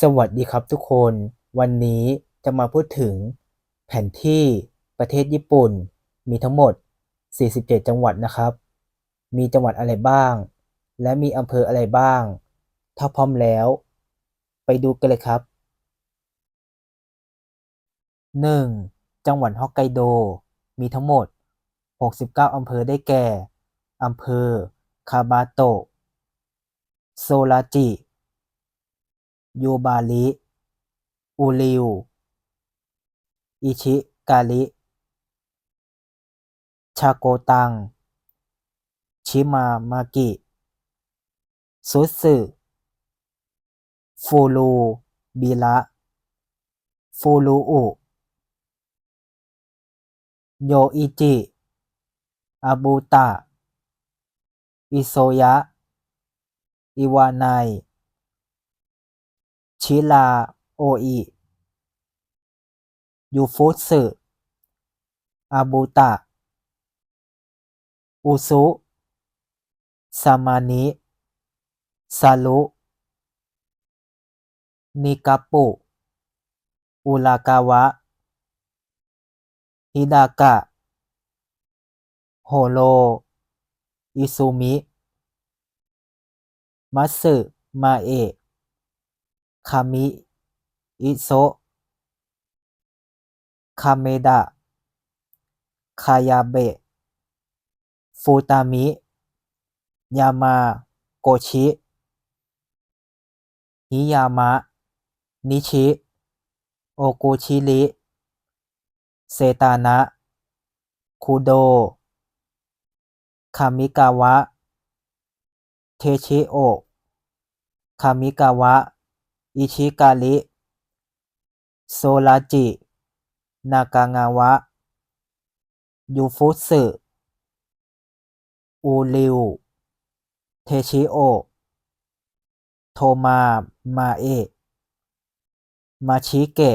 สวัสดีครับทุกคน วันนี้จะมาพูดถึงแผนที่ประเทศญี่ปุ่น มีทั้งหมด สี่สิบเจ็ด จังหวัดนะครับ มีจังหวัดอะไรบ้าง และมีอำเภออะไรบ้าง ถ้าพร้อมแล้ว ไปดูกันเลยครับ หนึ่ง จังหวัดฮอกไกโด มีทั้งหมด หกสิบเก้า อำเภอ ได้แก่ อำเภอ คาบาโตะ โซราจิ ยูบาริ อุริว อิชิการิ ชาโกตัง ชิมามากิ ซุสึ ฟูรูบิระ ฟูรูอุ โยอิจิ อาบุตะ อิโซยะ อิวานาย ชิราโออิ ยูฟุสึ อาบุตะ อุซุ ซามานิ ซารุ นิกาปุ อุรากาวะ ฮิดากะ โฮโร อิซุมิ มัตสึมาเอะ คามิอิโซะ คาเมดะ คายาเบะ ฟูตามิ ยามาโกชิ ฮิยามะ นิชิ โอกุชิริ เซตานะ คุโด คามิกาวะ เทชิโอะ คามิกาวะ อิชิการิ โซราจิ นากางาวะ ยูฟุสึ อูริว เทชิโอะ โทมามาเอะ มาชิเกะ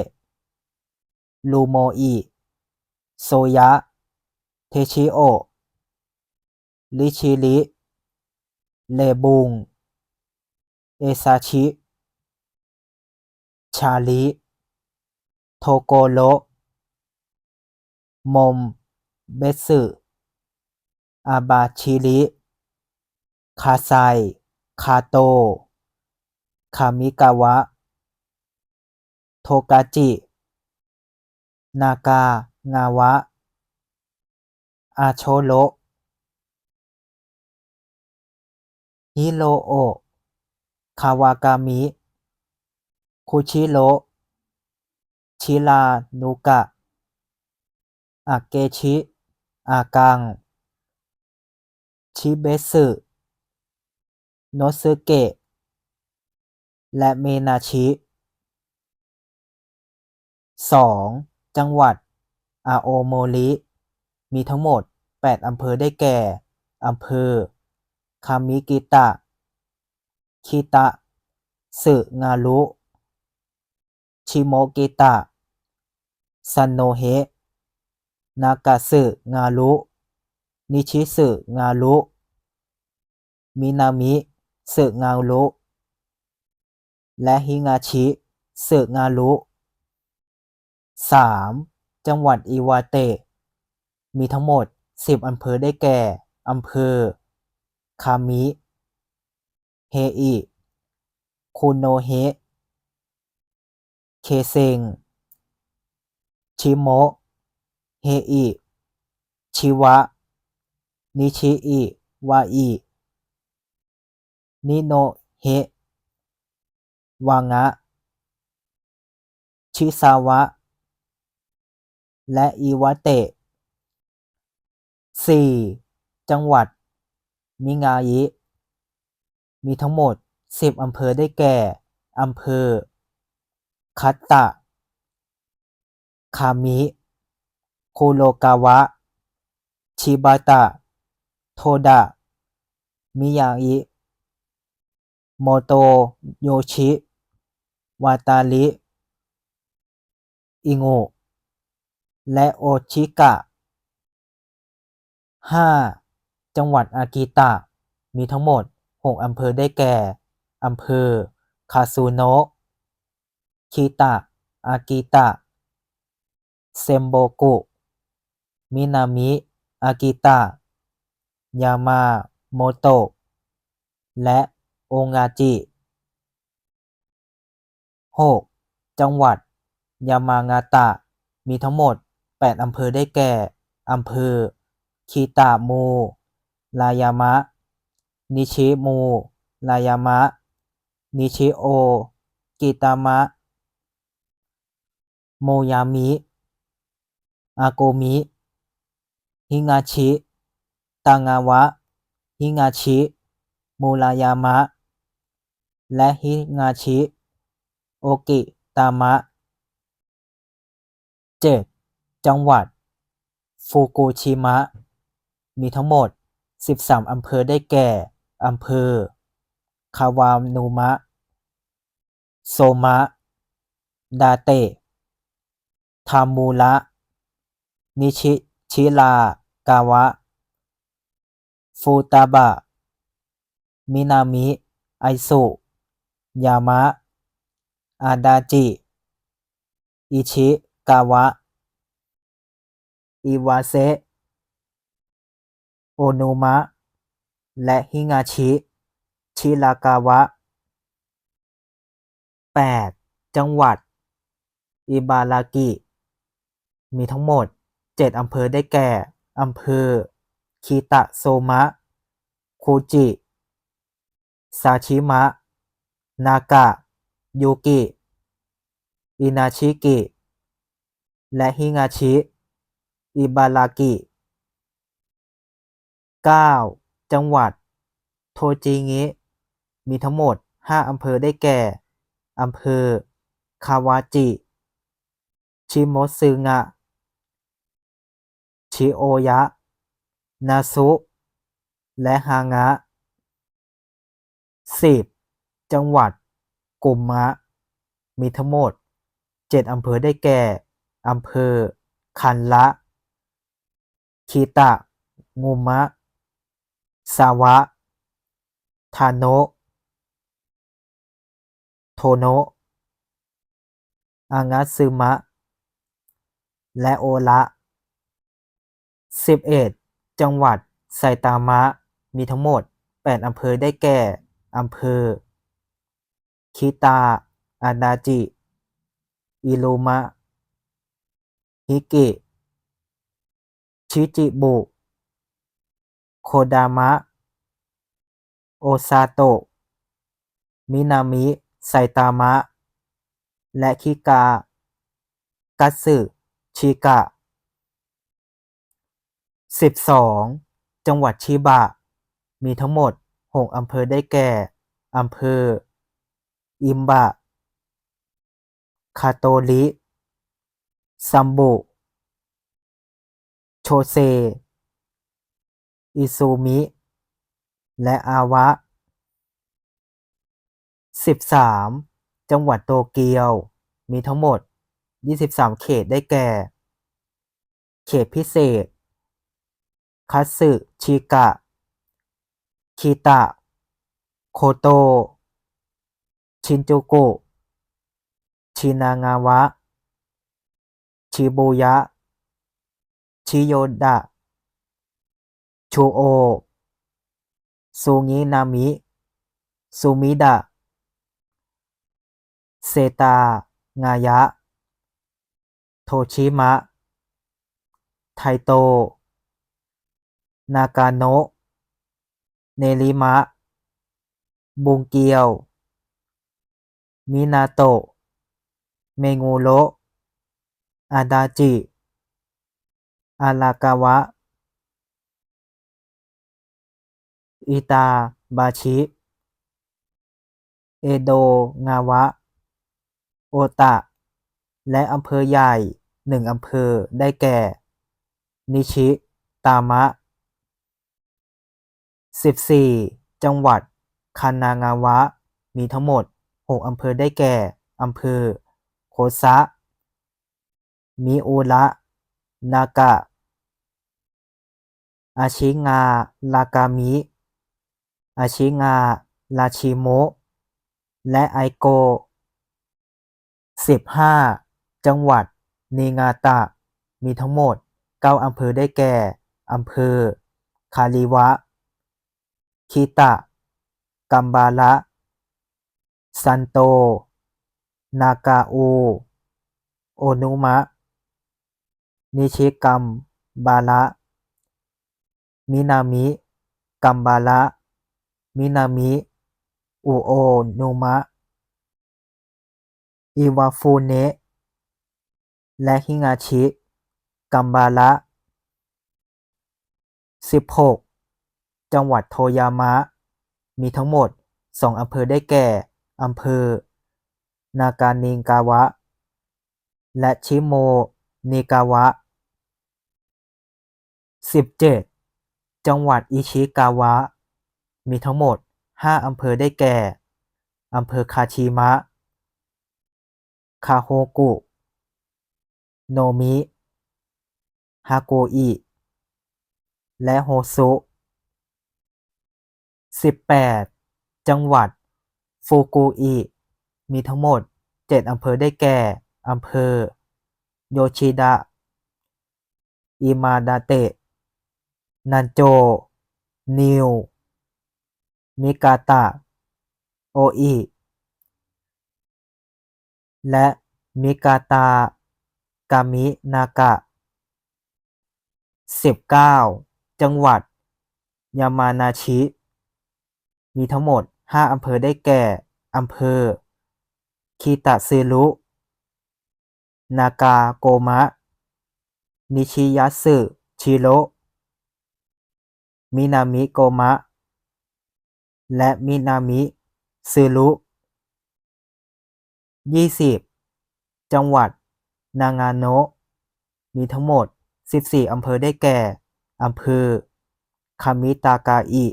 รูโมอิ โซยะ เทชิโอะ ริชิริ เลบุง เอซาชิ ชาริ โทโกโระ โมเบสึ อาบาชิริ คาไซ คาโต คามิกาวะ โทกาจิ นากางาวะ อาโชโระ ฮิโรโอะ คาวากามิ คุชิโระ ชิรานุกะ อาเกชิ อากัง ชิเบสึ โนสึเกะ และเมนาชิ สอง จังหวัดอาโอโมริ มีทั้งหมด แปด อำเภอ ได้แก่ อำเภอ คามิกิตะ คิตะสึงารุ ชิโมกิตะ ซาโนเฮะ นากาสึงารุ นิชิสึงารุ มินามิสึงารุ และฮิงาชิสึงารุ สาม จังหวัดอิวาเตะ มีทั้งหมด สิบ อำเภอ ได้แก่ อำเภอ คามิ เฮอิ คุโนเฮะ เคเซง ชิโมะ เฮอิ ชิวะ นิชิอิวาอิ นิโนเฮะ วางะ ชิซาวะ และอิวาเตะ สี่ จังหวัดมิงายิ มีทั้งหมด สิบ อำเภอ ได้แก่ อำเภอ คัตตะ คามิ คุโรกาวะ ชิบาตะ โทดะ มิยาอิ โมโตโยชิ วาตาริ อิงุ และโอชิกะ ห้า จังหวัดอากิตะ มีทั้งหมด หก อำเภอ ได้แก่ อำเภอ คาซูโนะ ຄິຕະ ອາກິຕະ ເຊັມໂບກຸ ມິນາມິ ອາກິຕະ ຍາມາໂມໂຕະ ແລະ ໂອງາຈິ. ຫົກ ຈັງຫວັດຍາມາງາຕະ ມີທັງໝົດແປດອຳເພີ ໄດ້ແກ່ ອຳເພີຄິຕາມູຣາຍາມະ, ນິຊິມູຣາຍາມະ, ນິຊິໂອກິຕາມະ, ໂມຍາມິ, ອາໂກມິ, ຮິງາຊິຕາງາວະ, ຮິງາຊິມູຣາຍາມະ ແລະ ຮິງາຊິໂອກິຕາມະ. ເຈັດ ຈັງຫວັດຟູກູຊິມະ ມີທັງໝົດສິບສາມອຳເພີ ໄດ້ແກ່ ອຳເພີຄາວານຸມະ, ໂຊມະ, ດາເຕະ, ທາມູຣະ, ນິຊິ ຊິຣາກາວະ, ຟູຕາບະ, ມິນາມິ, ໄອສຸ, ຍາມະ, ອາດາຈິ, ອິຊິກາວະ, ອີວາເຊະ, ໂອນູມະ ແລະ ຮິງາຊິ ຊິຣາກາວະ. ແປດ ຈັງຫວັດອິບາຣາກິ ມີທັງໝົດເຈັດອຳເພີ ໄດ້ແກ່ ອຳເພີຄິຕະໂຊມະ, ຄູຈິ, ຊາຊິມະ, ນາກະ, ຢູກິ, ອິນາຊິກິ ແລະ ຮິງາຊິ ອິບາຣາກິ. ເກົ້າ ຈັງຫວັດໂທຈິງິງ ມີທັງໝົດຫ້າອຳເພີ ໄດ້ແກ່ ອຳເພີຄາວາຈິ, ຊິໂມຊຶງະ, ຊິໂອຍະ, ນາຊຸ ແລະ ຮາງະ. ສິບ ຈັງຫວັດກຸມະ ມີທັງໝົດເຈັດອຳເພີ ໄດ້ແກ່ ອຳເພີຄັນລະ, ຄິຕະງຸມະ, ຊາວະ, ທາໂນະ, ໂທໂນະ, ອາງາຊຶມະ ແລະ ໂອລະ. ສິບເອັດ ຈັງຫວັດໄຊຕາມະ ມີທັງໝົດແປດອຳເພີ ໄດ້ແກ່ ອຳເພີຄິຕາອາດາຈິ, ອິລຸມະ, ຮິກິ, ຊິຈິບຸ, ໂຄດາມະ, ໂອຊາໂຕະ, ມິນາມິໄຊຕາມະ ແລະ ຄິກາກັດຊຶຊິກະ. ສິບສອງ ຈັງຫວັດຊິບະ ມີທັງໝົດຫົກອຳເພີ ໄດ້ແກ່ ອຳເພີອິມບະ, ຄາໂຕລິ, ຊຳບຸ, ໂຊເຊ, ອິຊູມິ ແລະ ອາວະ. ສິບສາມ ຈັງຫວັດໂຕກຽວ ມີທັງໝົດຊາວສາມເຂດ ໄດ້ແກ່ ເຂດພິເສດຄັດຊຶຊິກະ, ຄິຕະ, ໂຄໂຕ, ຊິນຈູກຸ, ຊິນາງາວະ, ຊິບູຍະ, ຊິໂຍດະ, ຊູໂອ, ຊູງິງນາມິ, ຊູມິດະ, ເຊຕາງາຍະ, ໂທຊິມະ, ໄທໂຕ, ນາກາໂນະ, ເນລິມະ, ບຸງກຽວ, ມິນາໂຕະ, ເມງູໂລະ, ອາດາຈິ, ອາລາກາວະ, ອິຕາບາຊິ, ເອໂດງາວະ, ໂອຕະ ແລະ ອຳເພີໃຫຍ່ໜຶ່ງອຳເພີ ໄດ້ແກ່ ນິຊິຕາມະ. ສິບສີ່ ຈັງຫວັດຄານາງາວະ ມີທັງໝົດຫົກອຳເພີ ໄດ້ແກ່ ອຳເພີໂຄຊະ, ມິອຸລະ, ນາກະ, ອາຊິງາຣາກາມິ, ອາຊິງາຣາຊິໂມະ ແລະ ໄອໂກ. ສິບຫ້າ ຈັງຫວັດນິງາຕະ ມີທັງໝົດເກົ້າອຳເພີ ໄດ້ແກ່ ອຳເພີຄາລິວະ, ຄິຕະ, ກັມບາລະ, ຊັນໂຕ, ນາກາອູ, ໂອນຸມະ, ນິຊິກັມບາລະ, ມິນາມິກັມບາລະ, ມິນາມິອຸໂອນຸມະ, ອີວາຟູເນະ ແລະ ຮິງາຊິກັມບາລະ. ສິບຫົກ ຈັງຫວັດໂທຍາມະ ມີທັງໝົດສອງອຳເພີ ໄດ້ແກ່ ອຳເພີນາການິກາວະ ແລະ ຊິໂມນິກາວະ. ສິບເຈັດ ຈັງຫວັດອິຊິກາວະ ມີທັງໝົດຫ້າອຳເພີ ໄດ້ແກ່ ອຳເພີຄາຊິມະ, ຄາໂຮກຸ, ໂນມິ, ຮາໂກອິ ແລະ ໂຮຊຸ. ສິບແປດ ຈັງຫວັດຟູກຸອິ ມີທັງໝົດເຈັດອຳເພີ ໄດ້ແກ່ ອຳເພີໂຢຊິດະ, ອິມາດາເຕະ, ນັນໂຈ, ນິວ, ມິກາຕະ, ໂອອິ ແລະ ມິກາຕະກາມິນາກະ. ສິບເກົ້າ ຈັງຫວັດຍາມານາຊິ ມີທັງໝົດຫ້າອຳເພີ ໄດ້ແກ່ ອຳເພີຄິຕາຊືລຸ, ນາກາໂກມະ, ນິຊິຍາຊຶຊິໂຣ, ມິນາມິໂກມະ ແລະ ມິນາມິຊືລຸ. ຍີ່ສິບ ຈັງຫວັດນາງາໂນະ ມີທັງໝົດສິບສີ່ອຳເພີ ໄດ້ແກ່ ອຳເພີຄາມິຕາກາອິ,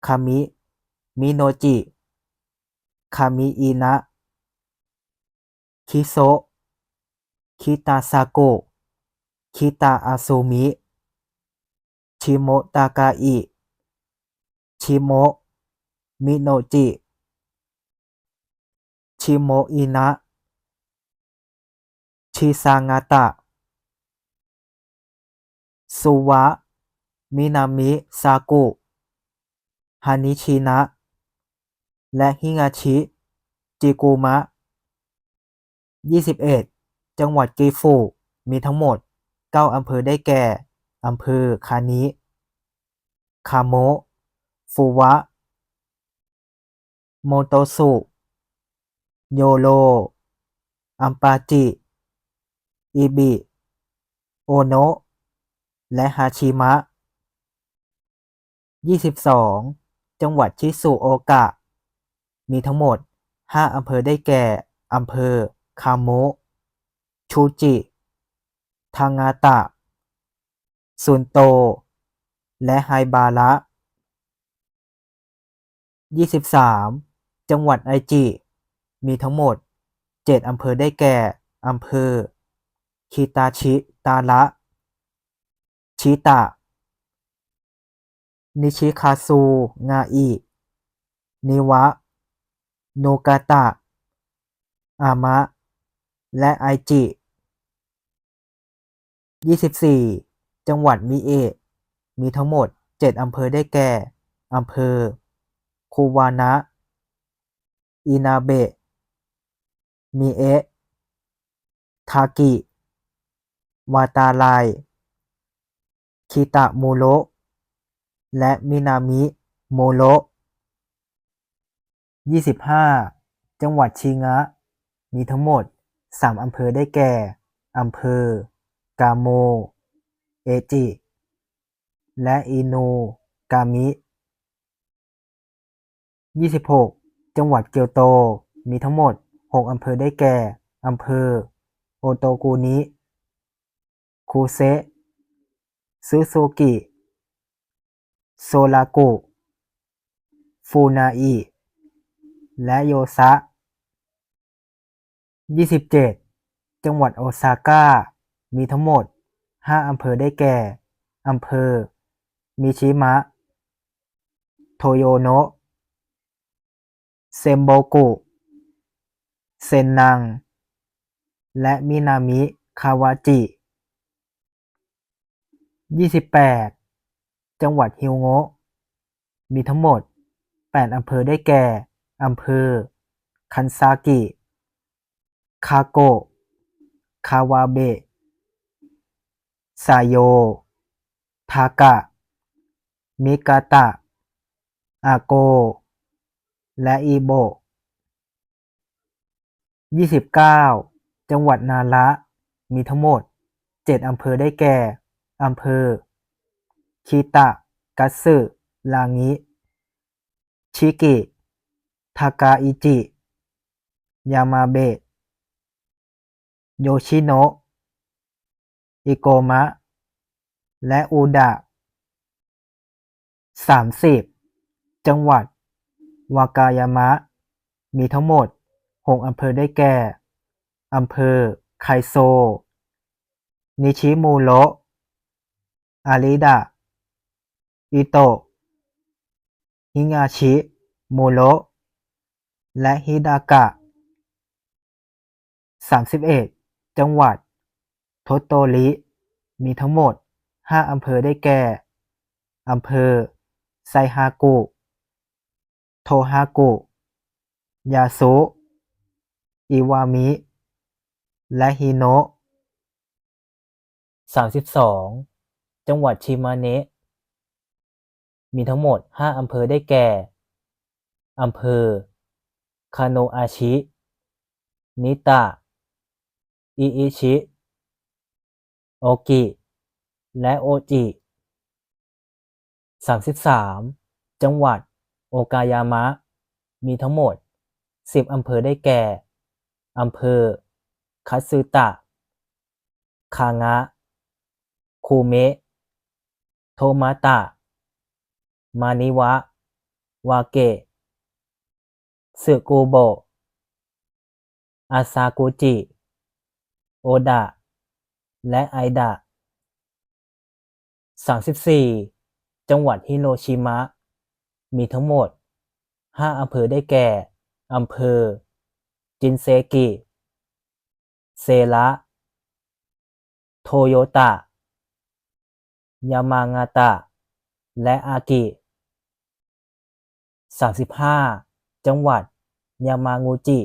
ຄາມິມິໂນຈິ, ຄາມິອິນະ, ຄິໂຊະ, ຄິຕາຊາໂກະ, ຄິຕາອາຊູມິ, ຊິໂມະຕາກາອິ, ຊິໂມະມິໂນຈິ, ຊິໂມະອິນະ, ຊິຊາງາຕະ, ຊູວະ, ມິນາມິຊາກຸ, ຮານິຊິນະ ແລະ ຮິງາຊິຈິກຸມະ. ຍີ່ສິບເອັດ ຈັງຫວັດກິຟຸ ມີທັງໝົດເກົ້າອຳເພີ ໄດ້ແກ່ ອຳເພີຄານິ, ຄາໂມະ, ຟູວະ, ໂມໂຕສຸ, ໂຍໂຣ, ອຳປາຈິ, ອິບິ, ໂອໂນະ ແລະ ຮາຊິມະ. ຍີ່ສິບສອງ ຈັງຫວັດຊິຊູໂອກະ ມີທັງໝົດຫ້າອຳເພີ ໄດ້ແກ່ ອຳເພີຄາໂມະ, ຊູຈິ, ທາງາຕະ, ຊຸນໂຕ ແລະ ໄຮບາລະ. ຍີ່ສິບສາມ ຈັງຫວັດໄອຈິ ມີທັງໝົດເຈັດອຳເພີ ໄດ້ແກ່ ອຳເພີຄິຕາຊິຕາລະ, ຊິຕະ, ນິຊິຄາຊູງາອິ, ນິວະ, ນູກາຕະ, ອາມະ ແລະ ໄອຈິ. ຍີ່ສິບສີ່ ຈັງຫວັດມິເອະ ມີທັງໝົດເຈັດອຳເພີ ໄດ້ແກ່ ອຳເພີຄູວານະ, ອິນາເບະ, ມິເອະ, ທາກິ, ວາຕາໄລ, ຄິຕາມູໂຣະ ແລະ ມິນາມິມູໂຣະ. ຍີ່ສິບຫ້າ ຈັງຫວັດຊິງະ ມີທັງໝົດສາມອຳເພີ ໄດ້ແກ່ ອຳເພີກາໂມ, ເອຈິ ແລະ ອິນູກາມິ. ຍີ່ສິບຫົກ ຈັງຫວັດກຽວໂຕ ມີທັງໝົດຫົກອຳເພີ ໄດ້ແກ່ ອຳເພີໂອໂຕກູນິ, ຄູເຊະ, ຊູຊູກິ, ໂຊລາກຸ, ຟູນາອິ ແລະ ໂຢຊະ. ຍີ່ສິບເຈັດ ຈັງຫວັດໂອຊາກາ ມີທັງໝົດຫ້າອຳເພີ ໄດ້ແກ່ ອຳເພີມິຊິມະ, ໂທໂຍໂນະ, ເຊັມໂບກຸ, ເຊັນນັງ ແລະ ມິນາມິຄາວາຈິ. ຍີ່ສິບແປດ ຈັງຫວັດຮິວໂງະ ມີທັງໝົດແປດອຳເພີ ໄດ້ແກ່ ອຳເພີຄັນຊາກິ, ຄາໂກະ, ຄາວາເບະ, ສາໂຢ, ທາກະ, ມິກາຕະ, ອາໂກ ແລະ ອີໂບະ. ຍີ່ສິບເກົ້າ ຈັງຫວັດນາຣະ ມີທັງໝົດເຈັດອຳເພີ ໄດ້ແກ່ ອຳເພີຄິຕະກັດສຶ, ລາງິ, ຊິກິ, ທາກາອິຈິ, ຍາມາເບະ, ໂຢຊິໂນະ, ອິໂກມະ ແລະ ອຸດະ. ສາມສິບ ຈັງຫວັດວາກາຍາມະ ມີທັງໝົດຫົກອຳເພີ ໄດ້ແກ່ ອຳເພີໄຄໂຊ, ນິຊິມູໂຣະ, ອາລິດະ, ອິໂຕະ, ຮິງາຊິມູໂຣະ ແລະ ຮິດາກະ. ສາມສິບເອັດ ຈັງຫວັດໂທໂຕຣິ ມີທັງໝົດຫ້າອຳເພີ ໄດ້ແກ່ ອຳເພີໄຊຮາກຸ, ໂທຮາກຸ, ຢາຊຸ, ອິວາມິ ແລະ ຮິໂນະ. ສາມສິບສອງ ຈັງຫວັດຊິມາເນະ ມີທັງໝົດຫ້າອຳເພີ ໄດ້ແກ່ ອຳເພີຄາໂນອາຊິ, ນິຕະ, ອິອິຊິ, ໂອກິ ແລະ ໂອຈິ. ສາມສິບສາມ ຈັງຫວັດໂອກາຍາມະ ມີທັງໝົດສິບອຳເພີ ໄດ້ແກ່ ອຳເພີຄັດຊຶຕະ, ຄາງະ, ຄູເມະ, ໂທມາຕະ, ມານິວະ, ວາເກະ, ຊຶກູໂບະ, ອາຊາກຸຈິ, ໂອດະ ແລະ ໄອດະ. ສາມສິບສີ່ ຈັງຫວັດຮິໂນຊິມະ ມີທັງໝົດຫ້າອຳເພີ ໄດ້ແກ່ ອຳເພີຈິນເຊກິ, ເຊຣະ, ໂທໂຍຕະ, ຍາມາງາຕະ ແລະ ອາກິ. ສາມສິບຫ້າ ຈັງຫວັດຍາມາງຸຈິ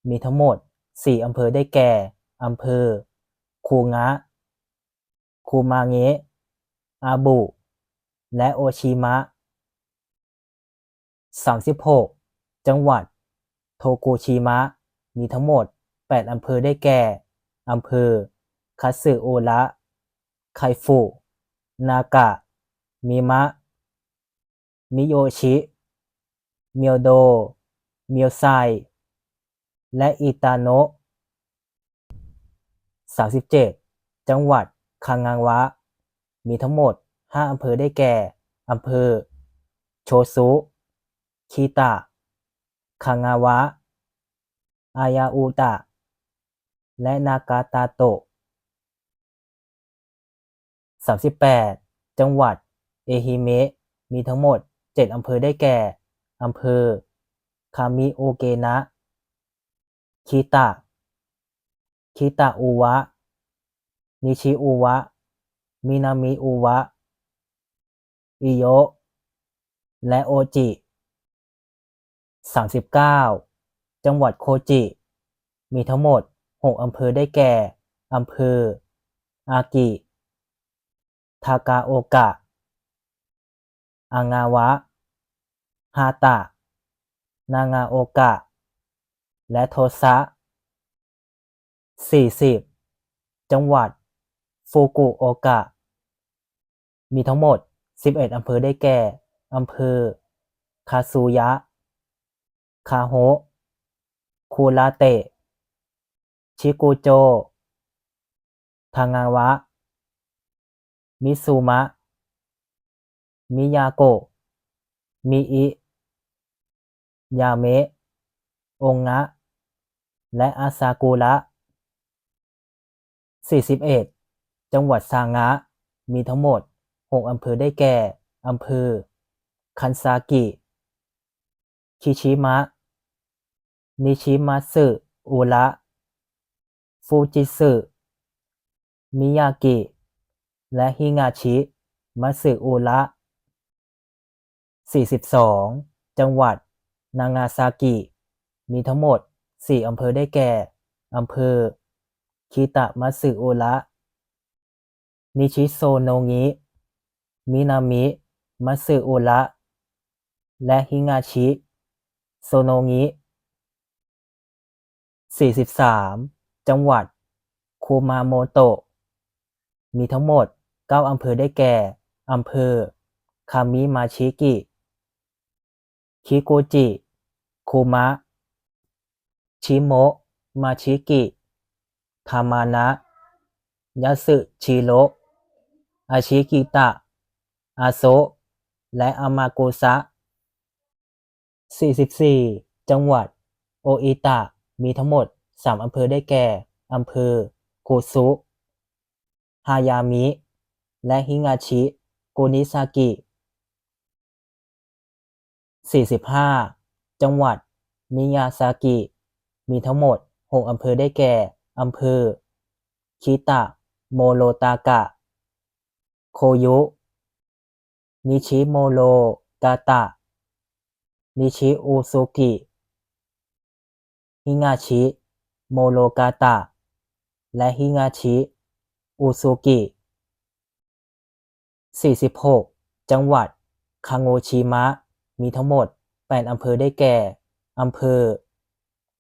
ມີທັງໝົດສີ່ອຳເພີ ໄດ້ແກ່ ອຳເພີຄູງະ, ຄູມາເງະ, ອາບຸ ແລະ ໂອຊິມະ. ສາມສິບຫົກ ຈັງຫວັດໂທກູຊິມະ ມີທັງໝົດແປດອຳເພີ ໄດ້ແກ່ ອຳເພີຄັດຊຶໂອຣະ, ໄຄຟຸ, ນາກະ, ມິມະ, ມິໂຢຊິ, ມຽວໂດ, ມຽວໄຊ ແລະ ອິຕາໂນະ. ສາມສິບເຈັດ ຈັງຫວັດຄາງາວະ ມີທັງໝົດຫ້າອຳເພີ ໄດ້ແກ່ ອຳເພີໂຊຊຸ, ຄີຕະ, ຄາງາວະ, ອາຍາອຸຕະ ແລະ ນາກາຕາໂຕະ. ສາມສິບແປດ ຈັງຫວັດເອຮິເມະ ມີທັງໝົດເຈັດອຳເພີ ໄດ້ແກ່ ອຳເພີຄາມິໂອເກນະ, ຄິຕະ, ຄິຕະອຸວະ, ນິຊິອຸວະ, ມິນາມິອຸວະ, ອິໂຍະ ແລະ ໂອຈິ. ສາມສິບເກົ້າ ຈັງຫວັດໂຄຈິ ມີທັງໝົດຫົກອຳເພີ ໄດ້ແກ່ ອຳເພີອາກິ, ທາກາໂອກະ, ອາງາວະ, ຮາຕະ, ນາງາໂອກະ ແລະ ໂທຊະ. ສີ່ສິບ ຈັງຫວັດຟຸກຸໂອກະ ມີທັງໝົດສິບເອັດອຳເພີ ໄດ້ແກ່ ອຳເພີຄາຊູຍະ, ຄາໂຮະ, ຄູລາເຕະ, ຊິກູໂຈ, ທາງາວະ, ມິຊູມະ, ມິຢາໂກະ, ມິອິ, ຢາເມະ, ອົງງະ ແລະ ອາຊາກູລະ. ສີ່ສິບເອັດ ຈັງຫວັດຊາງະ ມີທັງໝົດຫົກອຳເພີ ໄດ້ແກ່ ອຳເພີຄັນຊາກິ, ຄິຊິມະ, ນິຊິມາເຊະ ອຸຣະ ຟູຈິເຊະ ມິຍາກິ ແລະ ຮິງາຊິ ມາເຊະ ອຸຣະ. ສີ່ສິບສອງ ຈັງຫວັດນາງາຊາກິ ມີທັງໝົດສີ່ອຳເພີ ໄດ້ແກ່ ອຳເພີຄິຕາມາເຊະ ອຸຣະ, ນິຊິໂຊໂນງິ, ມິນາມິມາເຊະ ອຸຣະ ແລະ ຮິງາຊິໂຊໂນງິ. ສີ່ສິບສາມ ຈັງຫວັດຄຸມາໂມໂຕະ ມີທັງໝົດເກົ້າອຳເພີ ໄດ້ແກ່ ອຳເພີຄາມິມາຊິກິ, ຄິໂກຈິຄຸມະ, ຊິໂມະມາຊິກິ, ທາມານະ, ຍາສຶຈິໂຣະ, ອາຊິກິຕະ, ອາໂຊະ ແລະ ອາມາກຸສະ. ສີ່ສິບສີ່ ຈັງຫວັດໂອອິຕະ ມີທັງໝົດສາມອຳເພີ ໄດ້ແກ່ ອຳເພີຄຸຊຸ, ຮາຍາມິ ແລະ ຮິງາຊິ ໂກນິຊາກິ. ສີ່ສິບຫ້າ ຈັງຫວັດມິຍາຊາກິ ມີທັງໝົດຫົກອຳເພີ ໄດ້ແກ່ ອຳເພີຄິຕະໂມໂຣຕາກະ, ໂຄຍຸ, ນິຊິໂມໂຣກາຕະ, ນິຊິອຸຊຸກິ, ຮິງາຊິໂມໂຣກາຕະ ແລະ ຮິງາຊິອຸຊຸກິ. ສີ່ສິບຫົກ ຈັງຫວັດຄາໂງຊິມະ ມີທັງໝົດແປດອຳເພີ ໄດ້ແກ່ ອຳເພີ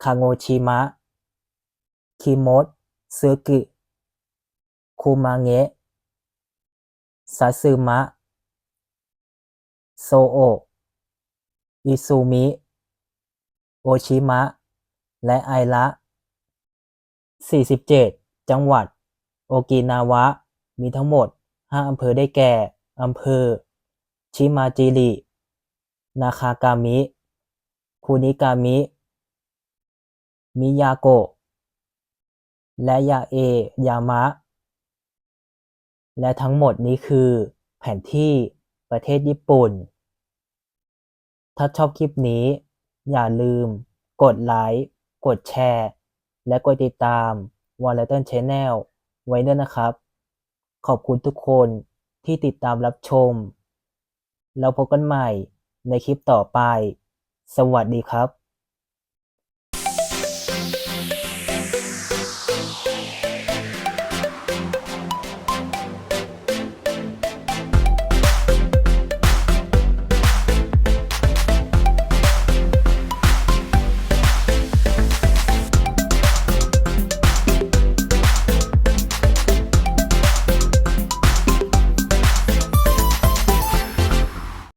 ຄາໂງຊິມະ, ຄິໂມເຊະ, ຄຸມາເງະ, ຊາຊຶມະ, ໂຊໂອະ, ອິຊູມິ, ໂອຊິມະ ແລະ ໄອຣະ. ສີ່ສິບເຈັດ ຈັງຫວັດໂອກິນາວະ ມີທັງໝົດຫ້າອຳເພີ ໄດ້ແກ່ ອຳເພີຊິມາຈິຣິ, ນາຄາກາມິ, ຄູນິກາມິ, ມິຍາໂກະ ແລະ ຢາເອຢາມະ. ແລະ ທັງໝົດນີ້ຄືແຜນທີ່ປະເທດຍີ່ປຸ່ນ. ຖ້າຊອບຄລິບນີ້ ຢ່າລືມກົດໄລ, ກົດແຊ ແລະ ກົດຕິດຕາມ One Letter Channel ໄວ້ດ້ວຍນະຄັບ. ຂອບຄຸນທຸກຄົນທີ່ຕິດຕາມຮັບຊົມ. ແລ້ວພົບກັນໃໝ່ໃນຄລິບຕໍ່ໄປ. ສະຫວັດດີຄັບ.